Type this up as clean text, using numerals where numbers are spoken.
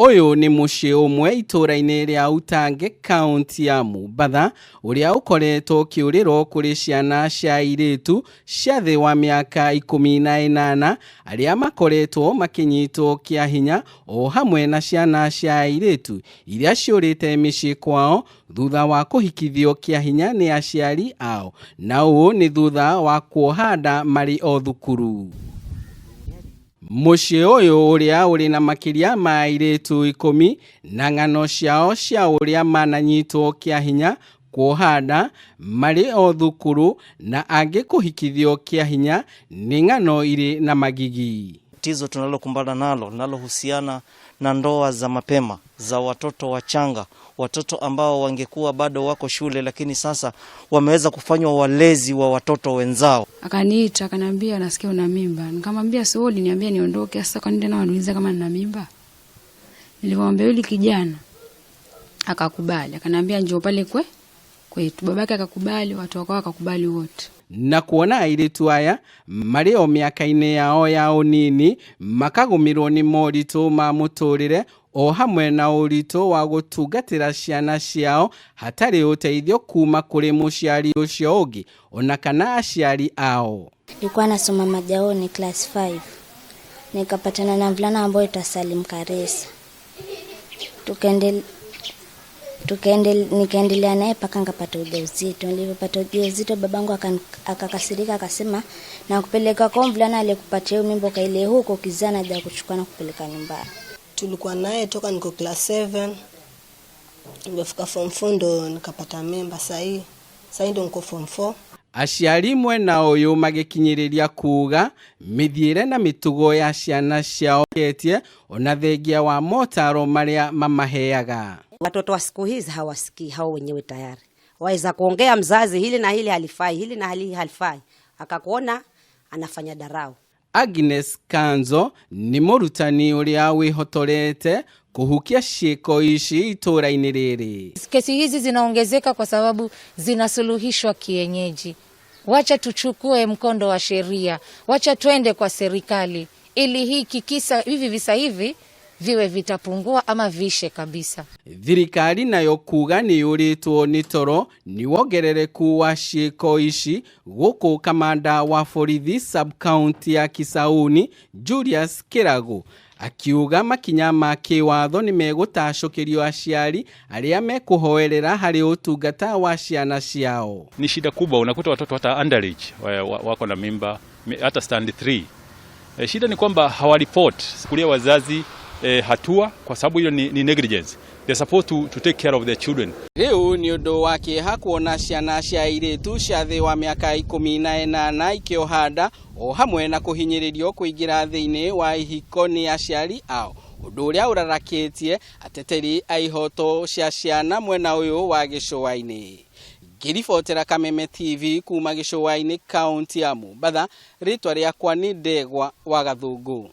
Ũyũ nĩ mũciĩ ũmwe itũũra-inĩ rĩa Utange kaunti ya Mombatha ũrĩa ũkoretwo ũkĩũrĩrwo kũrĩ ciana cia airĩtu cia thĩ wa mĩaka 18 arĩa makoretwo makĩnyitwo kĩa hinya o hamwe na ciana cia airĩtu iria ciũrĩte mĩciĩ kwao thutha wa kũhikithio kĩa hinya nĩ aciari ao, na ũũ nĩ thutha wa kuoha nda marĩ o thukuru. Mũciĩ ũyũ ũrĩa ũrĩ na makĩria ma airĩtu 10 na ng'ano ciao cia ũrĩa mananyitwo kĩa hinya, kuoha nda marĩ o thukuru na angĩ kũhikithio kĩa hinya nĩ ng'ano irĩ na magigi. Tatizo tunalokumbana nalo linalohusiana na ndoa za mapema za watoto wachanga, watoto ambao wangekuwa bado wako shule, lakini sasa wameweza kufanywa walezi wa watoto wenzao. Akaniita akaniambia, nasikia una mimba. Nikamwambia sio, uliniambia niondoke, sasa kwa nini tena waniuliza kama nina mimba? Nilimwambia yule kijana akakubali, akaniambia njoo pale kwetu. Babake akakubali, watu wako wakakubali wote. Na kuona airĩtu aya marĩ o mĩaka-inĩ yao ya ũnini makagũmĩrwo nĩ moritũ ma mũtũrĩre o hamwe na ũritũ wa gũtungatĩra ciana ciao hatarĩ ũteithio kuma kũrĩ mũciari ũcio ũngĩ ona kana aciari ao. Nilikuwa nasoma Majaoni class 5. Nikapatana na mvulana ambaye aitwa Salim Karesa. Nikaendelea naye mpaka nikapata ujauzito. Nilipopata ujauzito babangu akakasirika akasema nakupeleka kwa mvulana aliyekupatia hiyo mimba kaile huko kizana haja kuchukua na kupeleka nyumbani. Tulikuwa naye toka niko class 7. Nilipofika form 4 ndo nikapata mimba. Sahi ndo niko form 4. Aciari mwena ũyũ magĩkinyĩrĩria kuga mĩthiĩre na mĩtugo ya ciana ciao ketie ona thengia wa motaro marĩa mamaheaga. Watoto wa siku hizi hawasikii, hao wenyewe tayari waweza kuongea mzazi hili na hili halifai, hili na hili halifai, akakuona anafanya darau. Agnes Kanzo nĩ mũrutani ũrĩa wĩhotorete kũhukia ciĩko ici itũũra-inĩ rĩrĩ. Kesi hizi zinaongezeka kwa sababu zinasuluhishwa kienyeji. Wacha tuchukue mkondo wa sheria, wacha twende kwa serikali ili hiki kisa, hivi visa hivi viwe vitapungua ama vishe kabisa. Thirikari nayo kuga nĩ yũrĩtwo nĩ toro nĩ wongerereku wa ciĩko ici gũkũ kamanda wa borithi sub-county ya Kisauni Julius Kiragu akiuga makinya ma kĩwatho nĩ megũtacũkĩrio aciari arĩa mekũhoerera harĩ ũtungata wa ciana ciao. Ni shida kubwa, unakuta watoto hata underage wako na mimba, hata stand 3. Shida ni kwamba hawaripoti kulia wazazi hatua kwa sababu hiyo ni negligence. They're supposed to take care of their children. Rĩu nĩ ũndũ wa kĩeha kuona ciana cia airĩtu cia thĩ wa mĩaka 18 ikĩoha nda o hamwe na kũhinyĩrĩrio kũingĩra thĩinĩ wa ihiko nĩ aciari ao, ũndũ ũrĩa ũrarakĩtie ateteri a ihoto cia ciana mwena ũyũ wa gĩcũa-inĩ. Ngĩribotera Kameme TV kuma gĩcũa-inĩ kaunti ya Mombatha, rĩtwa rĩakwa nĩ Ndegwa wa Gathũngũ.